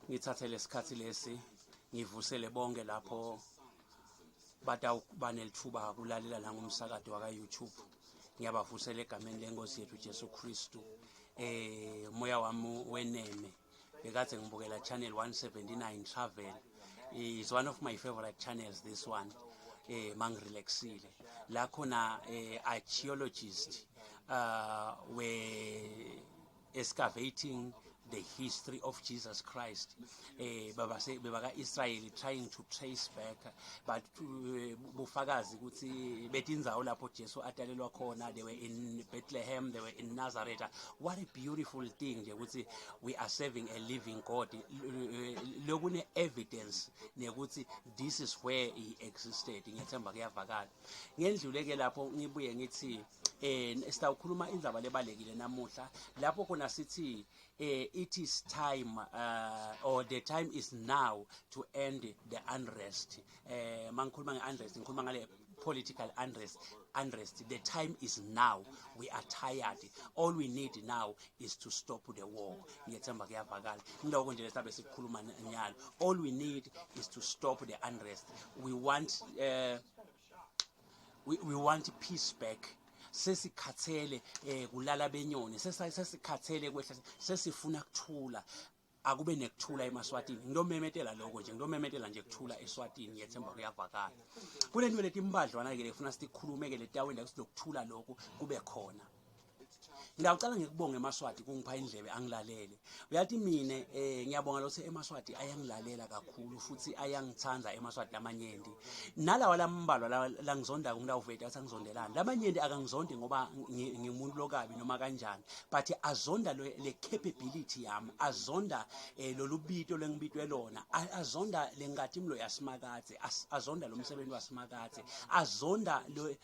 Ngithathe lesikhathi lesi ngivusele bonke lapho batawuba nelithuba kulalela nangumsakato waka YouTube. Ngiyabavusela egameni lenkosi yethu Jesu Kristu. Eh moya wami weneme bekade ngibukela channel 179 travel is one of my favorite channels this one eh mangirelaxile la khona eh archaeologist were excavating the history of Jesus Christ eh babase bebaka Israel trying to trace back but eh, bufakazi ukuthi betindzawo lapho Jesu atalelwa khona. They were in Bethlehem, they were in Nazareth. What a beautiful thing nje ukuthi we are serving a living God lokune evidence nekuthi this is where he existed. Ngiyethemba kuyavakala. Ngendlule ke lapho ngibuye ngithi eh sitawukhuluma indzaba lebalekile namuhla lapho khona sithi it is time or the time is now to end the unrest. Mangikhuluma nge-unrest, ngikhuluma ngale political unrest. The time is now. We are tired. All we need now is to stop the war. Ngiyethemba kuyavakala. Ngiloko nje lesabe sikhuluma nyalo. All we need is to stop the unrest. We want peace back. Sesikhathele kulala benyoni, sesikhathele kwehla, sesifuna kuthula. Akube nekuthula emaswatini. Ngilomemetela lokho nje, ngilomemetela nje kuthula eSwatini. Ngiyethemba kuyavakala. Kulento letimbadlwana ke lefuna sikhulume ke letawenda kusilokuthula lokho kube khona. Ngiyawucala ngikubonga emaswati kungipha indlebe angilalele. Uyathi mine ngiyabonga lokuthi emaswati ayangilalela kakhulu futhi ayangithanda emaswati lamanyenti. Nalawa lambalwa la ngizonda ngidawuveta athi angizondelani. Lamanyenti akangizondi ngoba ngimuntu lokabi noma kanjani, but azonda le capability yami, azonda lolubito lengibitwe lona, azonda lenkatimlo yasimakadze, azonda lo msebenzi wasimakadze, azonda lo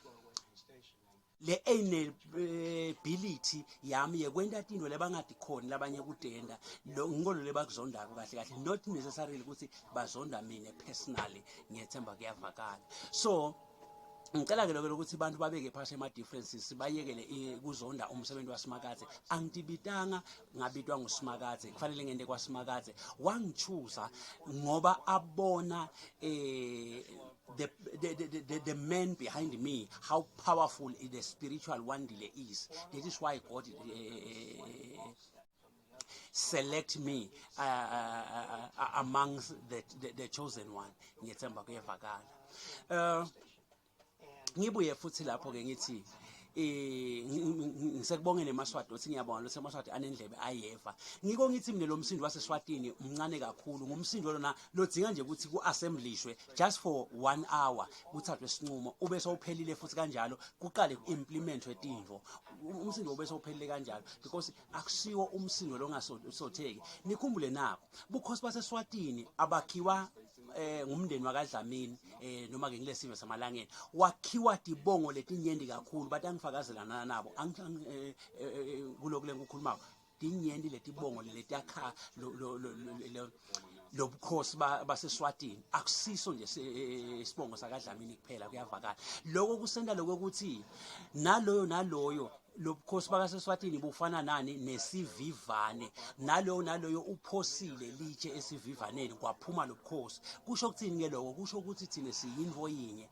le ability yami yekwenta tinto lebangadikhoni labanye kutenda. Lo ngikolo lebakuzondako kahle kahle, not necessarily ukuthi bazonda mina personally. Ngiyethemba kuyavakala. So ngicela ke lokho ukuthi abantu babeke phasi ema differences, bayekele kuzonda umsebenzi wasimakadze. Angitibitanga ngabitwa ngusimakadze, kufanele ngente kwasimakadze. Wangichuza ngoba abona the man behind me, how powerful the spiritual Wandile is. That is why God select me amongst the chosen one. Ngiyethemba kuyevakala. Ngibuye futhi lapho ke ngithi ngisekubongeni emaswati uthi ngiyabonga lo semaswati anendlebe ayeva. Ngiko ngithi mina lo msindo waseSwatini umncane kakhulu, ngumsindo lona lodzinga nje ukuthi kuassemblishwe just for 1 hour, kuthathwe isinqumo ube sowuphelile futhi kanjalo kuqale kuimplementwe tintfo. Umsindo ube sowuphelile kanjalo because akusiwo umsindo longasotheki. Nikhumbule nako bukhosi baseSwatini abakhiwa ngumndeni wakaDlamini noma ke ngilesive samalangeni, wakhiwa tibongo letinyenti kakhulu. Batangifakazela nabo kuloku lenkukhulumako, tinyenti letibongo letakha lobukhosi baseSwatini. Akusiso nje isibongo sakaDlamini kuphela. Kuyavakala lokho kusenta lokho ukuthi naloyo naloyo lobukhosi bakaseSwatini bufana nani nesivivane, naloyo naloyo uphosile litshe esivivaneni kwaphuma lobukhosi. Kusho ukuthini ke lokho? Kusho ukuthi thina siyintfo yinye,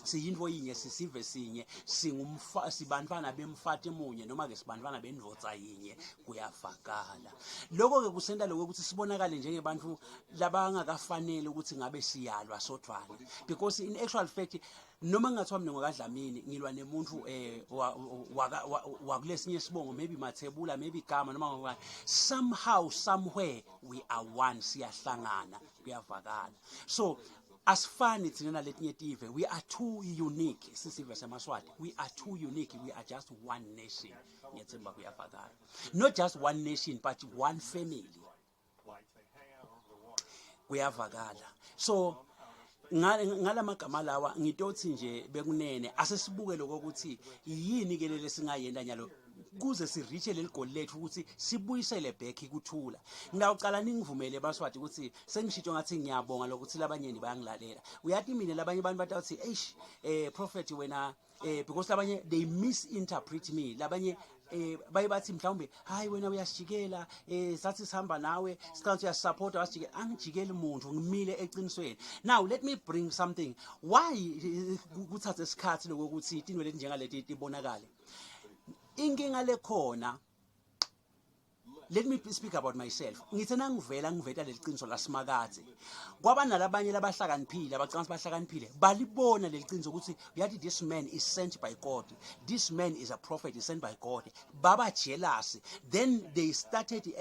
siyintfo yinye, sisive sinye, singumfa sibantwana bemfati munye noma ke sibantwana bendvodza yinye. Kuyavakala lokho ke kusenta lokho ukuthi sibonakale njengebantu labangakafanele ukuthi ngabe siyalwa sodvwana, because in actual fact noma ngingathiwa mina ngokaDlamini ngilwa nemuntu wakulesinye isibongo, maybe Mathebula, maybe igama noma ngokubani, somehow somewhere we are one, siyahlangana. Kuyavakala. So asifani thina naletinye tive. We are too unique. Sisive semaswati, we are too unique. We are just one nation. Ngiyethemba kuyavakala. Not just one nation but one family. Kuyavakala. So ngalamagama lawa ngitothi nje bekunene asesibuke lokho ukuthi yini ke lele singayenda nyalo kuze sireache leli goal lethu ukuthi sibuyisele back kuthula. Ngiyawucala ningivumele baswati ukuthi sengishitsho ngathi ngiyabonga lokuthi labanye bayangilalela. Uyathi mina labanye abantu batawuthi eish, prophet wena, because labanye they misinterpret me, labanye. Baye bathi mhlawumbe, "Hayi, wena uyasijikela, sathi sihamba nawe, sicathi uyasupporta, wasijikela." Angijikeli umuntu, ngimile eqinisweni. Now let me bring something. Why kuthathe isikhathi lokuthi tinto leti njengaleti tibonakale? Inkinga lekhona, let me speak about myself. Ngithe nangivela ngiveta leli qiniso lasimakadze, kwaba nalabanye labahlakaniphile, abacabanga bahlakaniphile, balibona leli qiniso ukuthi uyathi this man is sent by God, this man is a prophet, is sent by God. Baba jealous. Then they started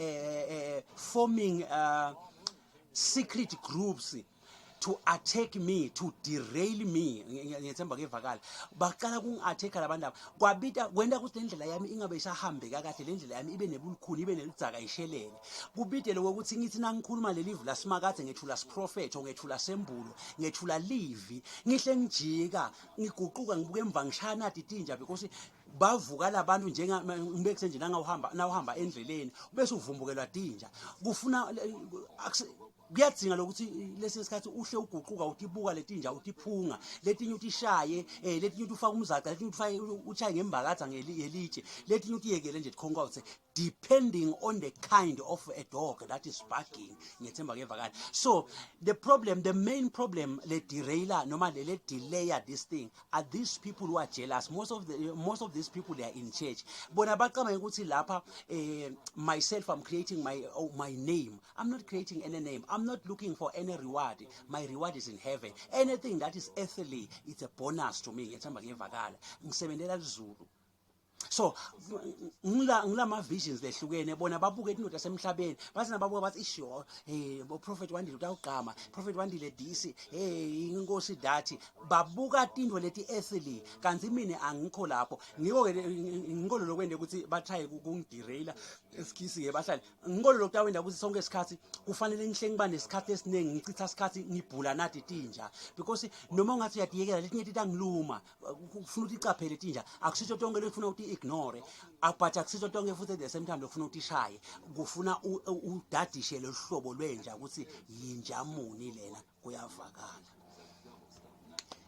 forming secret groups to attack me, to derail me. Ngiyethemba kuyevakala. Baqala kungi-attack labantu aba, kwabita kwenta ukuthi le ndlela yami ingabe isahambeka kahle, le ndlela yami ibe nebulukhuni, ibe neludzaka, ishelele. Kubide lokuthi ngithi nangikhuluma lelivi lasimakadze, ngethula siprofetho, ngethula sembulo, ngethula livi, ngihle ngijika, ngiguquka, ngibuke emva, ngishaya nati tinja, because bavuka labantu. Njenga ngibekise nje, nangawuhamba, nawuhamba endleleni bese uvumbukelwa tinja, kufuna kuyadzinga lokuthi lesinye isikhathi uhle uguquka, utibuka letinja, utiphunga letinye, utishaye, letinye uthi ufake umzaca, letinye ufake uchaye ngembakadza ngelitshe, letinye utiyekele nje tikhonkotse, depending on the kind of a dog that is barking. Ngiyethemba kuyevakala. So the problem, the main problem le derailer noma le delayer this thing are these people who are jealous. Most of these people, they are in church. Bona bacabanga ukuthi lapha myself, I'm creating my, oh, my name. I'm not creating any name. I'm not looking for any reward. My reward is in heaven. Anything that is earthly, it's a bonus to me. Ngiyethemba kuyevakala. Ngisebenzela lizulu. So ngilama visions lehlukene. Bona babuke indoda yasemhlabeni, bathi nababuka bathi, "Isho, bo Prophet Wandile utawugqama, Prophet Wandile this, inkosi that." Babuka tinto leti earthly, kanti mina angikho lapho. Ngiko ke ngikho lokwende ukuthi batry kungideraila esikhisi ke bahlali. Ngikho lokutawenda ukuthi sonke isikhathi kufanele ngihle ngiba nesikhathi esiningi, ngichitha isikhathi ngibhula nathi tinja, because noma ungathi uyadiyekela, letinye titangiluma. Kufuna ukuthi icaphele tinja. Akusitho tonke lekufuna ukuthi ignore, but akusitho tonke futhi at the same time lokufuna ukuthi ishaye. Kufuna udadishe lo hlobo lwenja ukuthi yinja muni lena. Kuyavakala?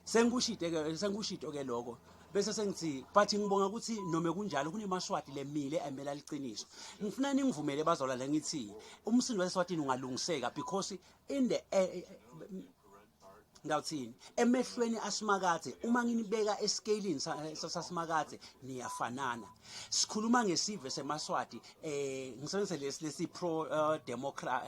Sengikushide ke, sengikushito ke lokho. Bese sengithi, but ngibonga ukuthi noma kunjalo kunemaswati lemile emela liqiniso. Ngifuna ningivumele, bazalwane, ngithi umsindo weswatini ungalungiseka, because in the ngawuthini, emehlweni asimakadze, uma nginibeka escaleni sasimakadze, niyafanana. Sikhuluma ngesive semaswati, ngisebenzise lesi pro democrat,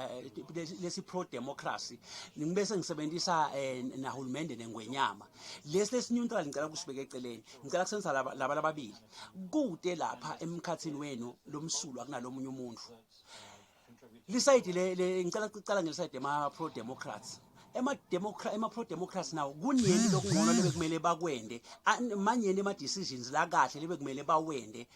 lesi pro democracy, ngibese ngisebenzisa nahulumende nengwenyama lesi neutral. Ngicela kusibeka eceleni. Ngicela kusebenzisa laba lababili kude lapha emkhathini wenu lomsulwa kunalomunye umuntu. Lisayidi le, ngicela ukucala ngelisayidi ema pro democrats. Ema democrat, ema pro democrats nawo kunini lokungcono lebe kumele bakwende, manyeni ema decisions la kahle lebe kumele bawende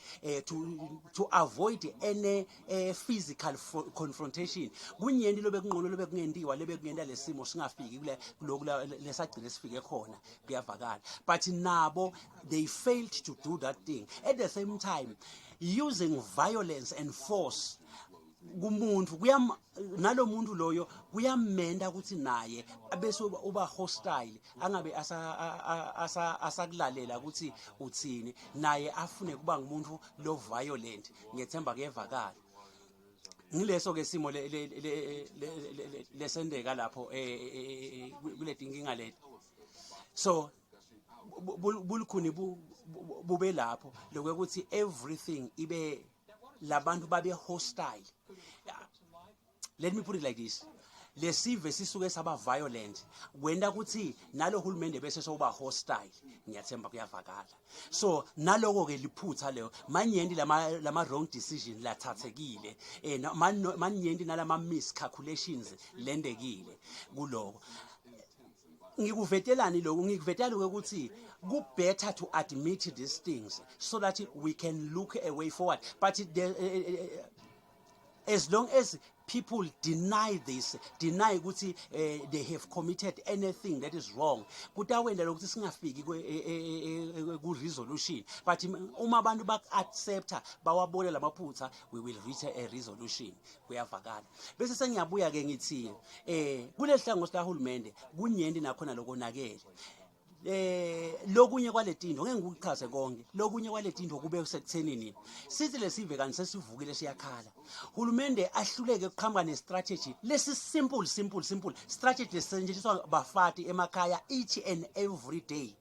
to avoid any physical confrontation. Kunyeni lobe kungcono lobe kungentiwa, lebe kungenta lesimo singafiki kule kuloku lesagcine sifike khona. Kuyavakala? But nabo they failed to do that thing. At the same time, using violence and force kumuntu kuyam nalo muntu loyo kuyamenda ukuthi naye abese uba hostile, angabe asa asa asakulalela ukuthi uthini, naye afune kuba ngumuntu lo violent. Ngiyethemba kuyevakala. Ngileso ke simo lesendeka lapho kule tinkinga leti. So bulukhuni bube lapho lokuthi everything ibe labantu babe hostile. Let me put it like this: lesive sisuke saba violent, kwenta ukuthi nalo hulumende bese soba hostile. Ngiyathemba kuyavakala. So naloko ke liphutha leyo. Manyenti lama wrong decision lathathekile, manyenti nalama miscalculations lendekile kuloko. Ngikuvetelani lokhu? Ngikuvetela ukuthi ku better to admit these things so that we can look a way forward. But as long as people deny this, deny ukuthi they have committed anything that is wrong, kutawenda lokuthi singafiki ku resolution. But uma abantu bak accepta, bawabona lamaphutha, we will reach a resolution. Kuyavakala? Bese sengiyabuya ke ngithi kulehlangothi lahulumende kunyenti nakhona lokonakele. Eh lokunye kwaletinto ngeke ngikuchaze konke. Lokunye kwaletinto kube sekuthenini sithi lesive kanti sesivukile siyakhala. Hulumende ahluleke ukuqhamuka ne-strategy lesi simple simple simple strategy lesetshenziswa bafati emakhaya each and every day.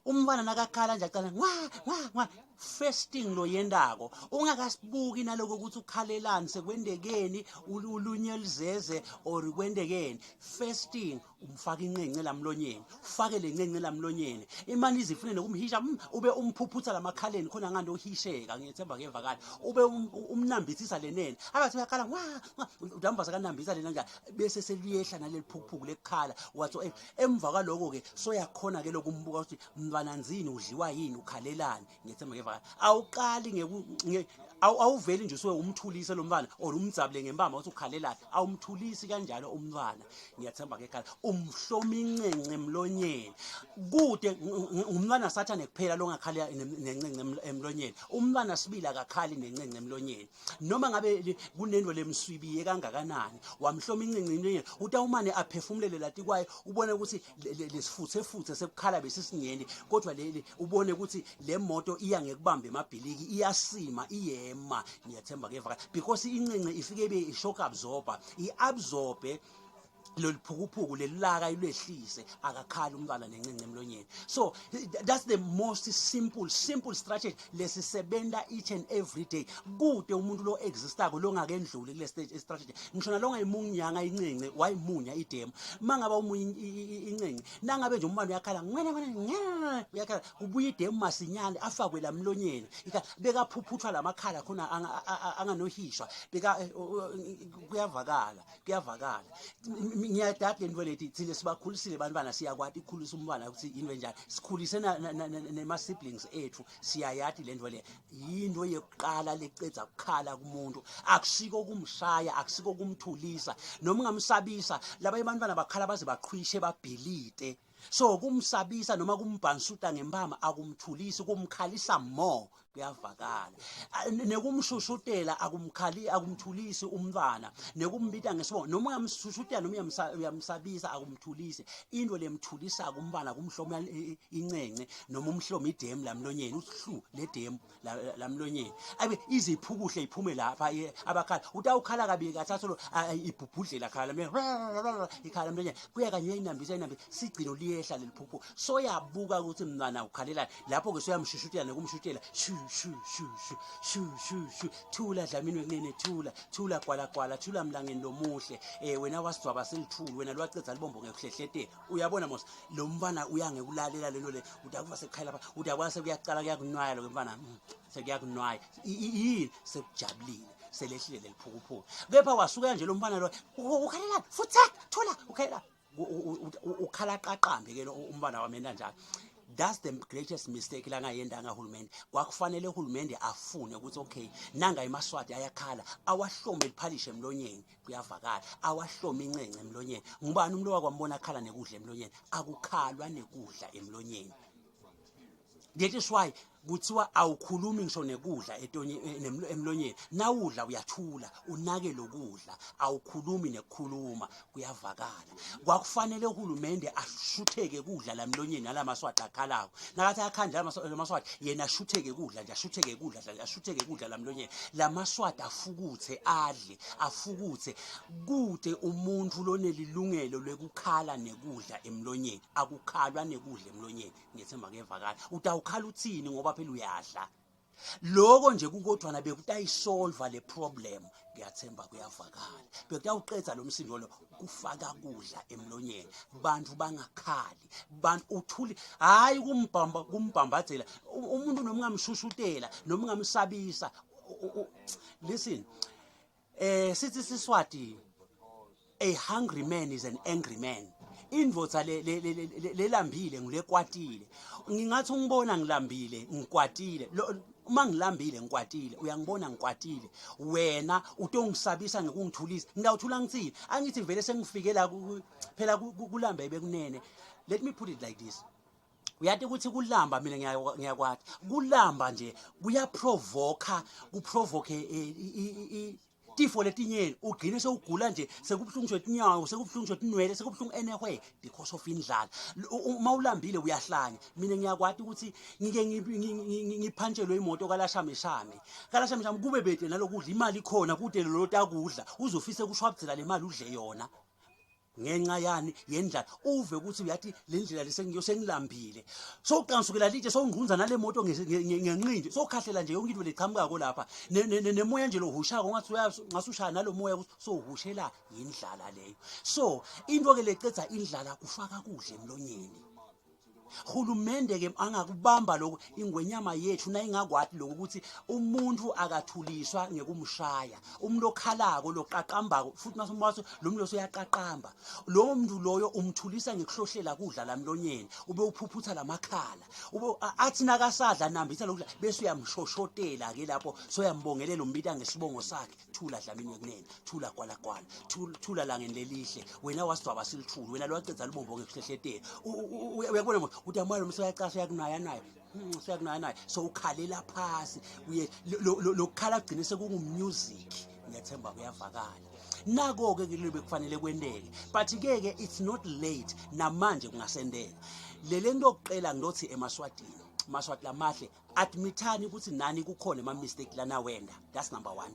Umntwana nakakhala nje acala ngwa ngwa ngwa first thing lo yendako ungakasibuki naloko ukuthi ukhalelani sekwendekeni ulunye lizeze or kwendekeni first thing umfaka inqenqe lamlonyeni ufake le nqenqe lamlonyeni imali izifune nokumhisha mm, ube umphuphutha lamakhaleni khona ngani ohisheka ngiyethemba kevakala ube um, umnambithisa lenene abathi uyakhala wa udamba sakanambitha lena njani bese seliyehla naleli phukuphuku lekukhala wathi eh, emva kwaloko ke soyakhona ke lokumbuka ukuthi mntwana nzini udliwa yini ukhalelani ngiyethemba ngevakala awuqali awuveli nje usuke umthulise lo mntwana or umdzabule ngempama uthi ukhalelani awumthulisi kanjalo umntwana ngiyathemba ke khala umhloma incencwe emlonyeni kude ngumntwana sathane kuphela longakhala nencence emlonyeni umntwana sibili akakhali nencence emlonyeni noma ngabe kunento lemswibiye kangakanani wamhloma incinci emlonyeni utawumane aphefumulele lati kwayo ubone ukuthi lesifuthe futhe sekukhala besisinyeni kodwa leli ubone ukuthi le moto iya ngekubamba emabhiliki iyasima iyema ngiyathemba ke vaka because incinci ifike ibe i-shock absorber i-absorbe lolu phukuphuku lelilaka ilwehlise akakhali umntwana nencinci emlonyeni so that's the most simple simple strategy lesisebenza each and every day kude umuntu lo existako longakendluli kule stage strategy ngisho nalongayimunyanga incinci wayimunya idemo mangaba umunye incinci nangabe nje umntwana uyakhala ngwena ngwena uyakhala kubuya idemu masinyane afakwe la mlonyeni bekaphuphuthwa lamakhala khona anganohishwa beka eh, kuyavakala kuyavakala ngiyadada lento leti thina sibakhulisile abantwana siyakwati ukukhulisa umntwana ukuthi into enjani sikhulise nema-siblings ethu siyayati lento le yinto yokuqala lecedza kukhala kumuntu akusiko kumshaya akusiko kumthulisa noma ungamsabisa laba abantwana bakhala baze baqhwishe babhilite so kumsabisa noma kumbhansuta ngempama akumthulisi kumkhalisa more kuyavakala nekumshushutela akumkhali akumthulisi umntwana nekumbita ngesibongo noma uyamshushutela noma uyamsabisa akumthulisi into lemthulisa kumntwana kumhloma incence noma umhloma idemu lamlonyeni uhlu ledemu lamlonyeni abe iziphukuhle iphume lapha abakhala utawukhala kabili kathathu lo ibhubhudlela khala ikhala mlonyeni kuya kanye inambisa inambisa sigcino liyehla leliphuphu soyabuka ukuthi mntwana ukhalelani lapho ke soyamshushutela nokumshutela shu shu shu shu shu shu shu thula dlamini wenqene thula thula gwala gwala thula mlangeni lomuhle eh wena wasigcwaba selithulu wena lwacedza libombo ngekuhlehletela uyabona mos lo mfana uyangekulalela lento le utakuva sekukhayela pha utakwazi sekuyaqala kuyakunwaya lo mfana mm, sekuyakunwaya yini sekujabulile selehlile leliphukuphuku kepha wasuka nje lo mfana lo ukhalela futhi thula ukhalela ukhala qaqambe ke lo umfana wami njalo that's the greatest mistake langayendanga uhulumende kwakufanele uhulumende afune ukuthi okay nanga imaswati ayakhala awahlome liphalishe emlonyeni kuyavakala awahlome incence emlonyeni ngubani umuntu owakwambona akhala nekudla emlonyeni akukhalwa nekudla emlonyeni that is why kuthiwa awukhulumi ngisho nekudla etonye eh, emlonyeni nawudla uyathula unake lokudla awukhulumi nekukhuluma kuyavakala kwakufanele uhulumende ashutheke kudla lamlonyeni nalamaswati akhalako nakathi akhanda lamaswati yena ashutheke kudla nje ashutheke kudla nje ashutheke kudla lamlonyeni lamaswati afukuthe adle afukuthe kude umuntu lonelilungelo lekukhala nekudla emlonyeni akukhalwa nekudla emlonyeni ngethemba kuyevakala utawukhala uthini ngoba phela uyadla lokho nje kukodwana bekutayisolva le problem ngiyathemba kuyavakala bekutawuqedza lo msindo lo kufaka kudla emlonyeni bantu bangakhali bantu uthuli hayi kumbhamba kumbhambadzela umuntu noma ungamshushutela noma ungamsabisa listen eh sithi siswati a hungry man is an angry man indvodza lelambile ngulekwatile ngingathi ungibona ngilambile ngikwatile uma ngilambile ngikwatile uyangibona ngikwatile wena utongisabisa ngekungithulisa ngiyawuthula ngithini angithi vele sengifike la phela kulambe bekunene let me put it like this uyati ukuthi kulamba mina ngiyakwati kulamba nje kuyaprovoka kuprovoke eh, Tifo letinyeni ugcine sewugula nje, sekubuhlungu nje tinyawo, sekubuhlungu nje tinwele, sekubuhlungu anywhere because of indlala. Uma ulambile uyahlanya. Mina ngiyakwati ukuthi ngike ngiphantshelwe imoto kalashameshame, kalashameshame kube bede nalokudla, imali ikhona kude lolo takudla, uzofise kushwabdzela le mali udle yona ngenxa yani? Yendlala. Uve ukuthi uyathi le ndlela lesengiyo, sengilambile, sowuqansukela litshe, sowungqunza nale moto ngenqindi, sowukhahlela nje yonke into lechamukako lapha, nemoya nje lohushako ngathi ngasushaya nalo moya, sowuhushela yindlala leyo. So into ke lecedza indlala kufaka kudla emlonyeni. Hulumende ke angakubamba lokho, ingwenyama yethu nayingakwati lokho ukuthi umuntu akathuliswa ngekumshaya, umuntu okhalako, loqaqambako futhi masomaso lo muntu usuyaqaqamba, lowo muntu loyo umthulisa ngekuhlohlela kudla lamlonyeni, ube uphuphutha lamakhala, ube athi nakasadla nambitha lokudla, bese uyamshoshotela ke lapho, soyambongelela, umbita ngesibongo sakhe: "Thula Dlamini wekunene, thula Gwalagwala, thula Langeni lelihle, wena wasidwaba silithulu, wena lwacedza lubombo ngekuhlehletela." Uyakubona mo ukuthi amoya lo usuyacasha, uyakunaya naye, usuyakunaya naye, so ukhalela phasi uye lokukhala kugcine sekungumusic. Ngiyathemba kuyavakala. Nako-ke ke bekufanele kwenteke, but ke ke it's not late, namanje kungasenteka. Lele nto yokuqela ngilothi emaswatini, Maswati lamahle, admithani ukuthi nani kukhona ama-mistake lana wenda. That's number one.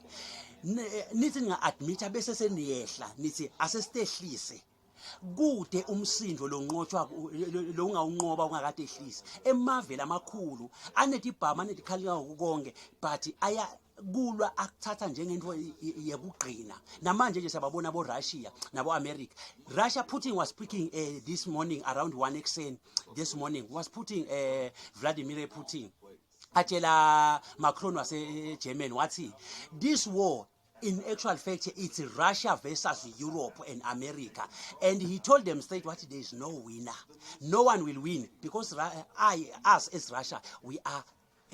Nithi ninga-admitha bese seniyehla, nithi asesitehlise kude umsindo lonqotshwa lo ungawunqoba ungakade ehlise. Emaveli amakhulu anetibhamu, anetikhali konke, but aya kulwa akuthatha njengento yekugqina. Namanje nje siyababona bo Russia nabo America. Russia, Putin was speaking this morning around 1 ekuseni this morning, was putting Vladimir Putin atshela Macron wase Germany, wathi this war, in actual fact, it's Russia versus Europe and America, and he told them straight what, there is no winner, no one will win, because I us as Russia, we are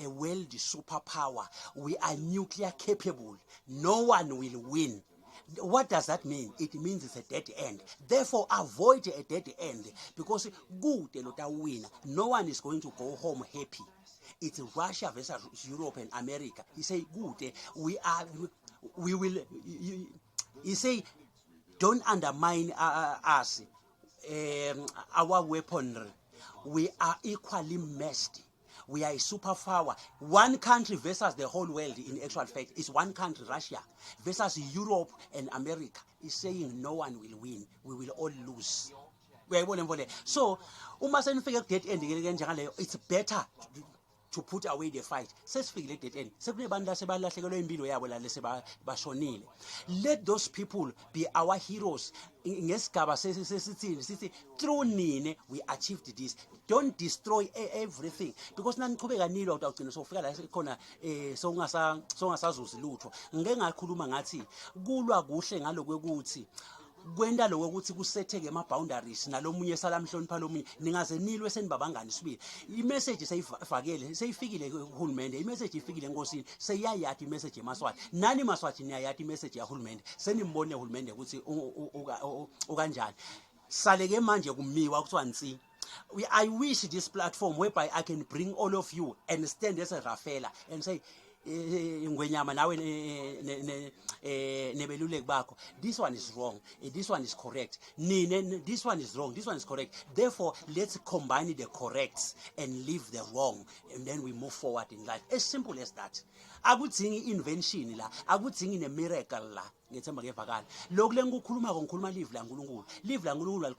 a world superpower, we are nuclear capable, no one will win. What does that mean? It means it's a dead end. Therefore, avoid a dead end, because kude lotawina, no one is going to go home happy. It's Russia versus Europe and America. He say kude, we are we will he say don't undermine us, our weaponry, we are equally matched, we are a superpower. One country versus the whole world. In actual fact, it's one country, Russia, versus Europe and America. Is saying no one will win, we will all lose. Uyayibona mfo le? So uma senifike ku-dead end ke njengaleyo, it's better to put away the fight. Sesifikile dead end, sekunebantu la sebalahlekelwe impilo yabo, la bashonile. Let those people be our heroes. Ngesigaba sesithini, sithi through nine we achieved this. Don't destroy everything, because nanichubeka nilwa, utawugcina sofika la khona sowungasazuzi lutho. Ngike ngakhuluma ngathi kulwa kuhle ngalokwekuthi kwenta lokho ukuthi kusetheke ama-boundaries, nalomunye salamhlonipha lomunye, ningaze nilwe senibabangani sibili. Imessage seyifakele, seyifikile kuhulumende, imessage ifikile enkosini, seyiyayati imessage emaswati. Nani maswati niyayati imessage yahulumende, senimbone uhulumende ukuthi ukanjani. Saleke manje kumiwa kuthiwa nsi. I wish this platform whereby I can bring all of you and stand as a Rafela and say, "Ngwenyama nawe nebeluleki bakho, this one is wrong, this one is correct. Nine, this one is wrong, this one is correct. Therefore, let's combine the corrects and leave the wrong, and then we move forward in life." As simple as that. Akudzingi invention la, akudzingi ne-miracle la. Ngethemba kuyevakala lokhu lengikukhulumako. Ngikhuluma live laNkulunkulu, live laNkulunkulu.